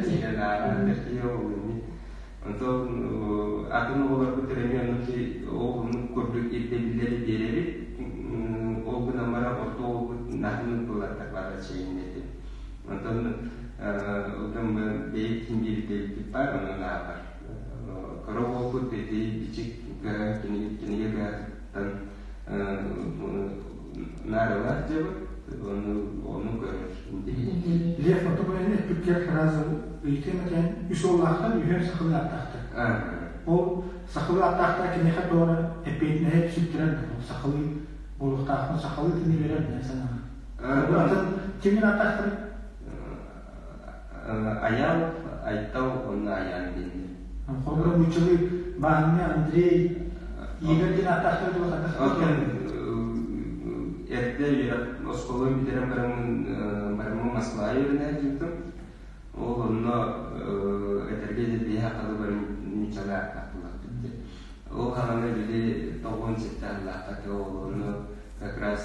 киирэн ааҕар киһи ол Онтон атын оҕолорбут эмиэ оннук ол курдук ирдэбиллэри биэрэбит. Ол гынан баран орто уолбут наһын ыллаттар баара чэйиннэтин. Онтон отон бэйэбит биирдэбиппит баар, онон ааҕар. Кыра уолбут ити бичик кинигэ кыһатыттан наарылаах дьабыт, ону ону көрөр. Лев, ото эппиккэр сразу ыйытыам этэн үс уоллаахтар, үһүөн сахалыы ааттаахтар. Ол сахалыы ааттаахтар киниэхэ туора эппиэтинэһи сүктэрэр да, сахалыы буолуохтаахпын, сахалыы тыны биэрэр да санаҕа. Атын кимин ааттаахтарый? Аял, Айтал уонна Аян диэннэр. Холобура нууччалыы Баанньа, Андрей, Игорь диэн ааттаахтар дуо хайдах? Эрдэ үөрэх оскуоланы бүтэрэн бараммын бараммын Москваҕа үөрэнэ сылдьыбытым. Ол онно этэргэ диэри халы барым нууччалыы ааттаахтылар диэн. Ол хаҕана били 97 сыллаахха ол онно как раз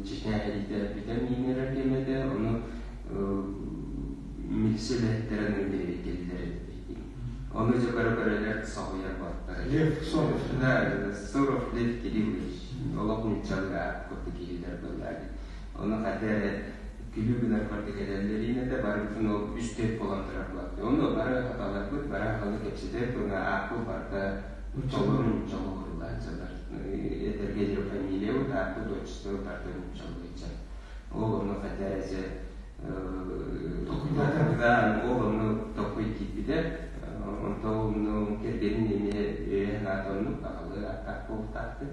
Чечня сэриитэ бүтэн иҥэрэр кэмэ этэ, ону милиция үлэһиттэрэ биэриэккэллэр Ону дьэ көрө-көрөлөр соһуйар буолтар. Лев Соров. Да, Соров Лев Кириллович. Олох нууччалыы курдук киһилэр буоллар. Ону хайда эрэ күлүү гынар курдук этэллэриин этэ, барыбытын ол үс-төрт буолан турар буолар. Ону бары хаталарбыт, бары халы кэпсэтэр, туна ааппыт барыта толору нууччалыы уһуругааччылар. Этэргэ диэри фамилиябыт, ааппыт, отчествобут барыта нууччалыы Ол онно хайда эрэ дьэ ол онно толкуй киирбитэ. Онтон онно кэргэнин эмиэ өйө-санаата оннук аҕалыы ааттаах буолуохтаахтын.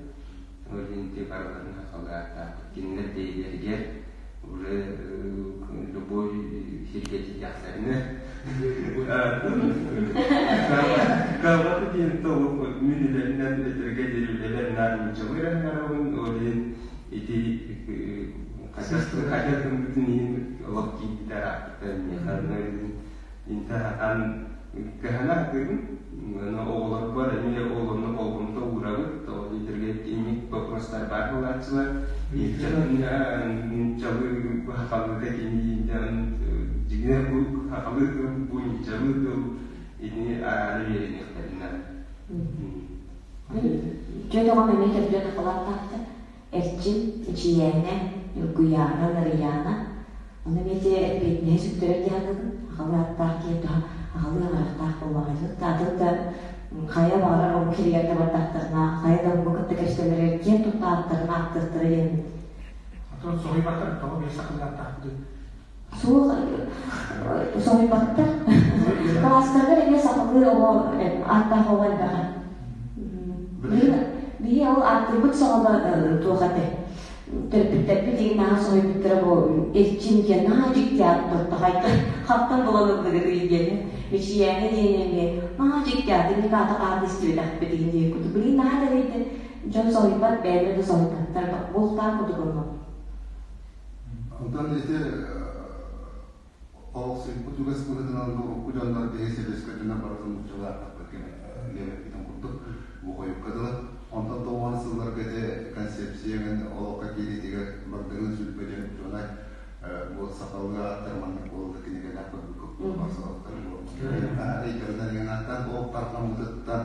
Ол иһин ити барыларын сахалыы ааттаахпыт. Кинилэр бэйэлэригэр уже любой сиргэ тиийдэхтэринэ Калбаты диэн толук мин үлэбинэн этэргэ диэри үлэбэр наар нууччалыы эрэ саҥарабын. Ол иһин ити хайдах гыммытын иһин олох киирбитэ арааппыта миэхэ интэ сатаан кыһана сатыыбын. Оҕолорбор эмиэ ол онно болҕомто уурабыт. Тоҕо диэтэргэ инник боппуруостар баар буолааччылар. Нууччалыы сахалыыта кини дьиҥэ бу сахалыы тыл, бу нууччалыы тыл итини араара үөрэниэхтэрин наада. Түөрт оҕом эмиэ төрдүөн акылааттаахтар. Эрчим, Эчийээнэ, Ньургуйаана, Нарыйаана. Ону эмиэ ити эппиэтинэһи сүктэрэр дии саныыбын. Аҕалыы аттаах киһи туһа аҕалыы аҥарахтаах буоллаҕа дии. Атын да хайа баҕарар омук сиригэр да бардахтарына, хайа да омугу кытта кэпсэтэллэригэр киэн тутта ааттарын ааттыахтара диэммит. Оттон соһуйбаттар, тоҕо биир сахалыы ааттаахпытый? Суох, соһуйбаттар. Кылаастарыгар эмиэ сахалыы оҕо ааттаах оҕо элбэҕэ. Биһи ол ааттыырбыт саҕана туох этэ төрөппүттэрбит игин наһаа соһуйбуттара бу Эрчим диэн наһаа дьикти аат туттахайта хантан булан ыллыгытый диэн Мичийээҥҥэ диэн эмиэ наһаа дьикти аат инник аата хаһан да истибэтэхпит игин диэн курдук билигин наһаа дэлэйдэ дьон соһуйбат бэйэлэрэ да соһуйбаттар буолтаах курдук онно. Онтон ити олохсуйбут үгэс быһыытынан урукку дьоннор биһи сэбиэскэй дьоннор барытын нууччалаахтарбыт диэбэппитин курдук бу хойукка дылы. Онтон тоҕуон сылларга ити концепция олоххо киириитигэр бардыгын сүлбэ диэн учуонай бу сахалыы ааттар маннык буолла кинигэлээх көрбүккүт барсалаттар буолла. Ыйдарынан ааттаан ол тарҕаммытыттан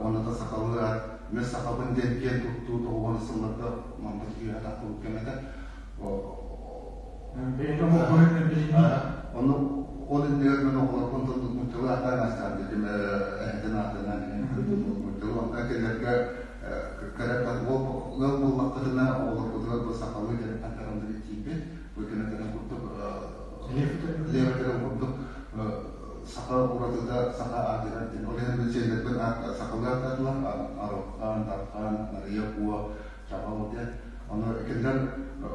уонна да сахалыы аат мен сахабын диэн киэн туттуу тоҕуон сылларга маннык үөһэ тахсыбыт кэмэтэ. Ону ол иннигэр мен оҕолорбун нууччалыы ааттаан астаан дэтим эһэтин аатынан нууччалыы онтон кинилэргэ кыра ыал буоллаххытына оҕолоргутугар бу сахалыы дьарыктан тиийбит бу кэнэтэрин курдук левэтерин курдук саха уратыта саха аатыгар диэн ол иһин сиэннэрбин сахалыы ааттаатылар Арылхан, Дархан, Нарыйа Куо Чаҕыл диэн. Ону кинилэр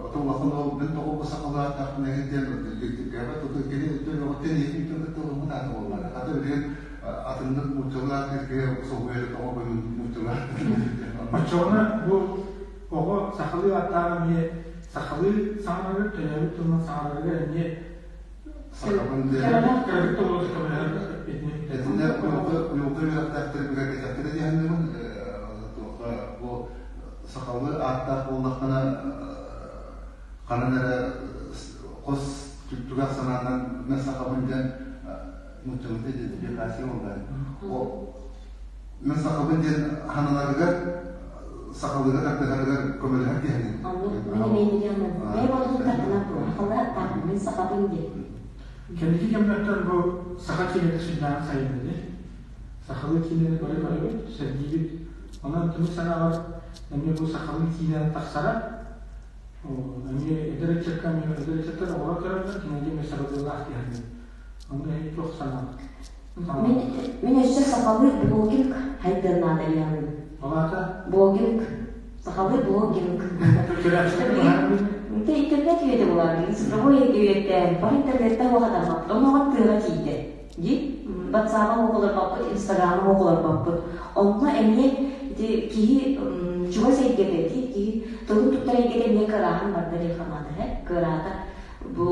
ото улахан уол мин тоҕо бу сахалыы ааттаахпын эҥин диэн дьиктиргээбэт туту кини өттүн ийэтин өттүн кытта ылыммыт аата буоллаҕа. Хата билигин атыннык нууччалыы ааттыыр киһи соһуйар тоҕо бу нууччалыы ааттыыр. Оччоҕуна бу оҕо сахалыы ааттааҕа эмиэ сахалыы саҥарарыгар, төрөөбүт тылынан саҥарарыгар эмиэ сахабын диэн кыратык да буоллар көмөлөһөр итини. Этиннэ уйулҕа үөрэхтээхтэр бигэргэтиэхтэрэ дии саныыбын. Туохха бу сахалыы ааттаах буоллаххына ханан эрэ хос түгэх санаанан мен сахабын диэн нууччалыы идентификация буолла. Мен сахабын диэн ханаларыгар сахалыыга тардыһарыгар көмөлөһөр киһини. Оннук мин эмиэ диэммин. Бэйэм олоҕум тардынан буолар. Сахалыы ааттаахпын мин сахабын диэн. Кэнники кэмнэртэн бу саха киинэтэ сүрдээҕин сайыннарыы. Сахалыы киинэни бары көрөбүт, сэргиибит. Онон түмүк санаабар эмиэ бу сахалыы киинэ тахсара эмиэ эдэр ыччакка эмиэ эдэр ыччаттар оҕолор көрөллөр, кинилэргэ эмиэ сабыдыаллаах дии Онно эһиги туох санаалаах? Мин, мин өссө сахалыы блогинг хайдыан наада диэҕим. Ол аата? Блогинг. Сахалыы блогинг. Тэ интернет үйэтэ буолар, цифровой эйгэ үйэтэ, бары интернеттэ уохатаммаппыт, онуоха тыаҕа тиийдэ. Ди ватсаба оҕолорбоппут, инстаграма оҕолорбоппут. Онно эмиэ ити киһи чугас эйгэтэ, ити киһи тылын туттар эйгэтэ эмиэ кырааһан барда диэххэ наада, кыараата. Бу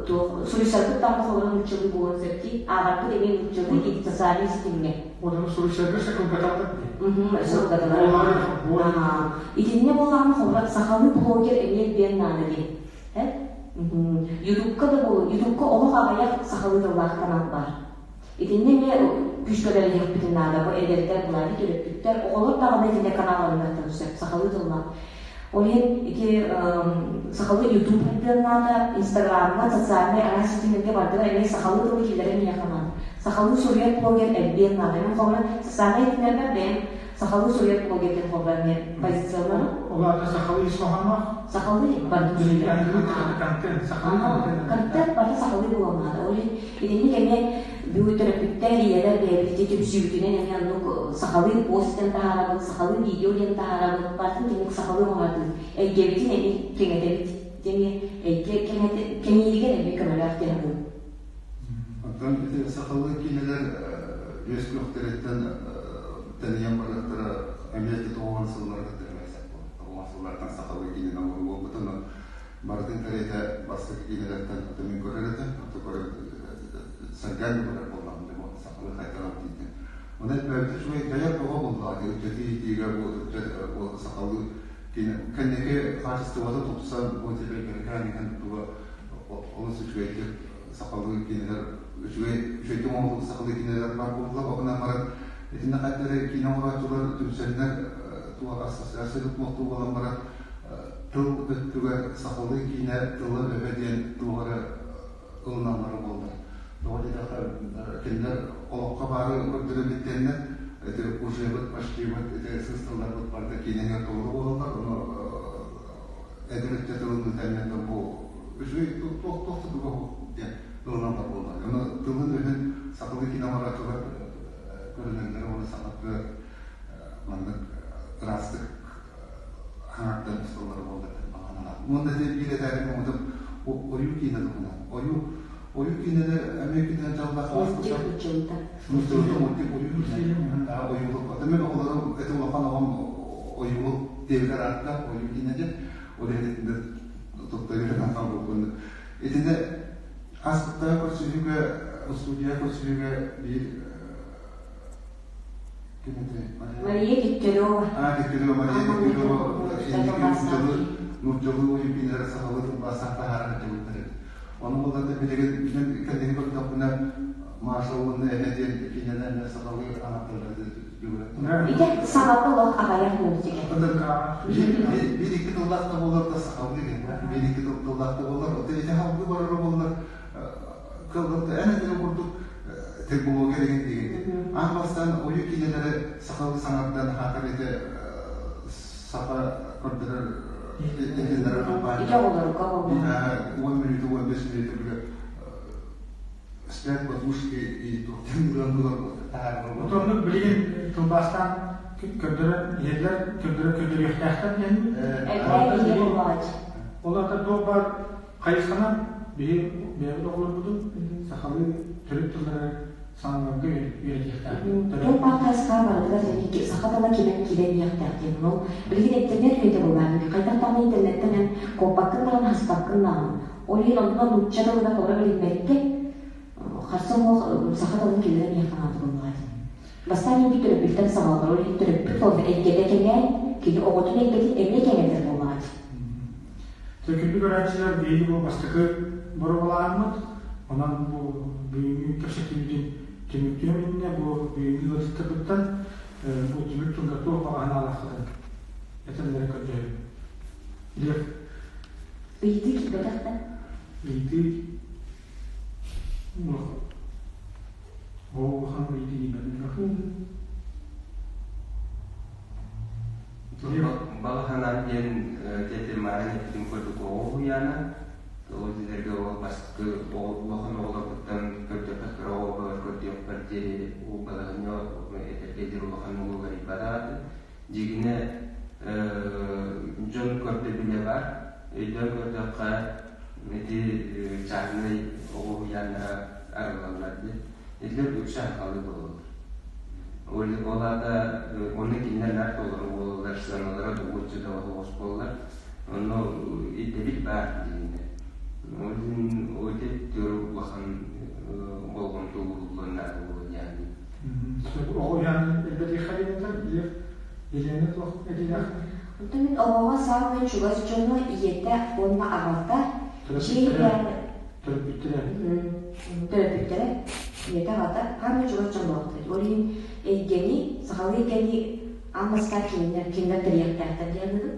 туох суруйсарбыт даҕаны холобура нууччалыы буолуон сөп дии. Ааҕарбыт эмиэ нууччалыы дии социальнай ситимҥэ. Онон суруйсарга сакылгаталлар дии. Сылгаталар. Итиннэ буоллаҕына холобура сахалыы блогер эмиэ элбиэн наада дии. Ютубка да буолун, Ютубка олох аҕыйах сахалыы тыллаах канал баар. Итиннэ эмиэ күүскэ үлэлэһиэхпитин наада. Бу эдэрдэр, былааны төрөппүттэр, оҕолор даҕаны итиннэ каналларыттан сөп сахалыы тыллаах. Ол иһин ити сахалыы YouTube хайдыан наада, Инстаграмҥа, социальнай араас ситимнэргэ бардыгар эмиэ сахалыы тылы киллэрэн иһиэххэ наада. Сахалыы суруйар блогер элбиэн наада. Мин холобура социальнай ситимнэрбэр бэйэм сахалыы суруйар блогер диэн холобура эмиэ позицияланабын. Ол аата сахалыы ис хоһоонноох? Сахалыы барытын суруйар. Контент, сахалыы контент. Контент барыта сахалыы буолуон наада. Ол иһин итинник эмиэ бүгүн төрөппүттэр, ийэлэр бэйэбит ити түмсүүбүтүнэн эмиэ оннук сахалыы пост диэн таһаарабыт, сахалыы видео диэн таһаарабыт, барытын түмүк сахалыы оҥоробут. Эйгэбитин эмиэ кэҥэтэбит. Эмиэ эйгэ кэҥииригэр эмиэ көмөлөөх диэн саныыбын. Оттон ити сахалыы киинэлэр үөскүөхтэриттэн тэнийэн барыахтара эмиэ ити тоҕуон сылларга тоҕуон сыллартан сахалыы киинэнэн оҥоруу буолбута барытын кэриэтэ бастакы киинэлэртэн аты мин көрөр этим аты көрөр сэргээн да көрөр буоллаҕым дьэ сахалыы хайдах дийтин онон этмээбит үчүгэй дьайар тоҕо буоллаҕа ыччаты иитиигэ бу ыччат бу сахалыы киинэ кэнники хаачыстыбата тупсан бу теперь иһэн туга олус үчүгэйдик сахалыы киинэлэр үчүгэй үчүгэйдик оҥоһуллубут сахалыы киинэлэр баар буолла ол гынан баран итиннэ хайдах эрэ киинэ оҥорооччулар түмсэннэр. туох ассоциация туохтуу буолан баран тыл өттүгэр сахалыы киинэ тыла өһө диэн туох эрэ ылыналлара буоллар. Тоҕо диэтэххэ, кинилэр олоххо баары көрдөрөбүттэннэр, ити ужебыт, почтибыт, ити сыыс тылларбыт барыта киинэҥэр толору буолаллар, ону эдэр ыччат ылыныытаннар бу үчүгэй туох туох да туга диэн ылыналлар буоллар. Ону тылын-өһүн сахалыы киинэ оҥорооччулар көрүнэллэрэ уонна сахатыгар маннык ыраастык хаҥаттан усталлара буоллар баҕаналаах. Уонна ити биир этээри оҥотум ойуу киинэ туһунан. Ойуу ойуу киинэлэр Америкаттан дьаллах Мультик нуччалыта. Нуччалыта мультик ойуу киинэ. Ойуулук. Ата мен оҕолорум это улахан оҕом ойуулук диэбитэр ааттаах ойуу киинэ диэн. Ол иһин итиннэ тутта үөрэнэн хаалбыппын. Итиннэ ааспыттаах көрсүһүүгэ, студия көрсүһүүгэ биир Мария Дегтярева. А, Дегтярева, Мария Дегтярева инники нууччалыы, нууччалыы ойуу сахалыы тылбаастаах таһаарар дьабыттар эбит. Ону булларда билигин мин кэнники көрдөхпүнэ Маша уонна эһэ диэн киинэлэр сахалыы аатталлар Ити саҥата олох аҕыйах мультик. Биир икки тыллаах да буолар да сахалыы диэн. Биир икки тыллаах да буолар. Ити халгыы барара буоллар кылгатта эн этэрин курдук технология деген дигин. Аан бастаан ойуу киинэлэри сахалыы саҥардан хаатар ити саха көрдөрөр этиннэрэр компания. Ити оҕолорго буолла. 10 мүнүүтэ, 15 мүнүүтэ бile спят подушки и таһаарар. Отоннук билигин тылбаастаан көрдөрөн иһэллэр, көрдөрө көрдөрүөхтээхтэр диэн. Элбээн иһэ буоллаҕа. Ол аата туох баар хайысханан биһи бэйэбит оҕолорбутун сахалыы төрүт тыллары саҥаларга үөрэтиэхтээхпит. Туох баар хайысха барытыгар саха тыла кимэн киирэн иһиэхтээх диэн. Ол билигин интернет үйэтэ буоллаҕа. Хайдах даҕаны интернеттэн эн куоппаккын даҕаны хаспаккын даҕаны. Ол иһин онно нуучча тылыгар толору билиммэккэ харса суох саха тылын киллэрэн иһиэххэ наада буоллаҕа дии. Бастаан инки төрөппүттэн саҕаланар, ол иһин төрөппүт ол эйгэтэ кэҥээн, кини оҕотун эйгэтин эмиэ кэҥэтэр буоллаҕа дии. Күндү көрөөччүлэр, биһиги бу бастакы боруобалааммыт, онон бу бүгүҥҥү кэпсэтиибитин түмүктүөм иннинэ бу бүгүҥҥү ыалдьыттарбыттан бу түмүк тылга туох баҕа санаалааххытын этэллэрэ көрдөһөбүн. Лев. Ыйытыы киирбэтэх да? Ыйытыы Оо, улахан ыйытыы киирбэтин. Баҕа санаам диэн тиэтиммаарын эппитим курдук оҕо уһуйаана. Ол дьиэлэргэ ол бастакы улахан оҕолорбуттан көрдөххө кыра оҕолорбор көрдүөхпэр диэри ол балаһыанньа этэргэ диэри улахан уларыйбатаҕа. Дьигинэ дьон көрдөбүлэ баар. Өйдөөн көрдөххө ити чааһынай оҕо уһуйааннара арыллаллар дии. Итилэр үксэ сахалыы буолаллар. Ол аата онно кинилэр наар толору буолаллар, сыаналара добуоччу да оһоҕос буоллар. Онно ирдэбил баар дииннэр. Ол иһин ол ити улахан болҕомто ууруллуон наада буолуо диэн. Оҕо уһуйаанын элбэтиэххэ диэн Елена туох этиилээх? Онтон мин оҕоҕо саамай чугас дьоно ийэтэ уонна аҕата дьиэ Төрөппүттэрэ. Төрөппүттэрэ ийэтэ аҕата хаамай чугас дьонноохтор. Ол иһин эйгэни, сахалыы эйгэни аан бастаан кинилэр кинилэр тэрийиэхтээхтэр диэн аныыбын.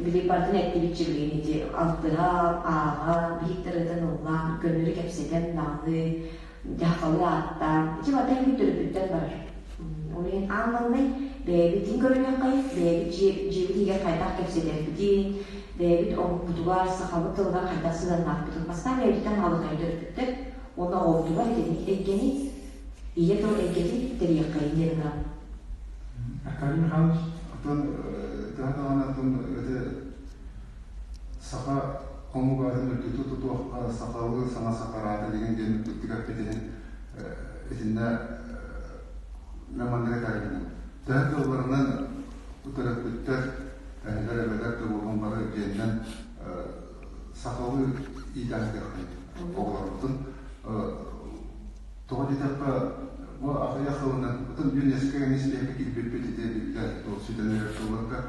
Били барытын эттибит билигин ити алтыһа, ааҕа, биһиктэр ыллаан, көннөрү кэпсэтэн даҕаны, дьахталыы ааттаан, ити барыта эһиги төрөппүттэн барар. Ол иһин аан маҥнай бэйэбитин көрүнүөххэйин, бэйэбит дьиэбит иһигэр хайдах кэпсэтэрбитин, бэйэбит омукпутугар, сахабыт тылыгар хайдах сыһыаннаахпытын бастаан бэйэбититтэн хаалыаххайын төрөппүттэр уонна оҕобутугар итинник эйгэни, ийэ тыл эйгэтин тэрийиэххэйин диэн ыҥырабын. Аркадий Михайлович? Оттон төһө даҕаны оттон ити саха омук аатын үрдүтү тутуохха сахалыы саҥа сахараата деген диэн үрдүктүк эппитин итиннэ мамандыга этэргинэн төһө тылларынан төрөппүттэр эһэлэр эбэлэр да буолан бары дьиэннэн сахалыы иитэн сытыаххайын оҕолорбутун тоҕо диэтэххэ бу аҕыйах сылынан отон ЮНЕСКО эмиэ киирбиппит ити биллэр сүтэн эрэр тылларга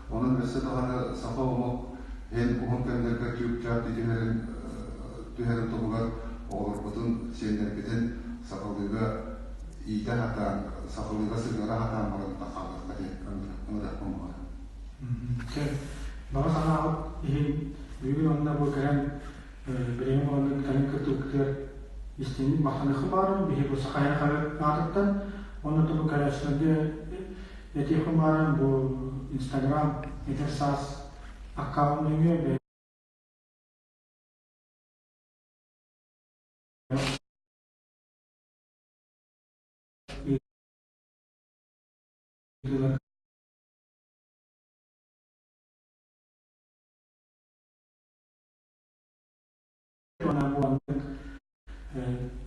Онон өссө даҕаны саха омук эн уһун кэмнэргэ чүүк-чаап түһэрин түһэрин туһугар оҕолорбутун, сиэннэрбитин сахалыыга иитэ сатаан, сахалыыга сыһыара сатаан баран хаалыахтаахпыт. ылыахха диэн ыҥырыахпын баҕарабын. Баҕа санааҕыт иһин бүгүн онно бу кэлэн бириэмэ буолан кэлэн кыттыбыккытыгар истиҥник махтаныахпын баҕарабын. Биһиги бу Саха хаһыат аатыттан уонна бу көрөөччүлэргэ этиэхпин баҕарабын бу Инстаграм эдэр саас аккаунт нөҥүө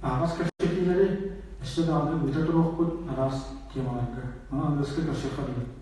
Аһаҕас кэпсэтиилэри өссө даҕаны ыыта туруохпут араас темаларга. Онон аныгыскы көрсүөххэ дылы.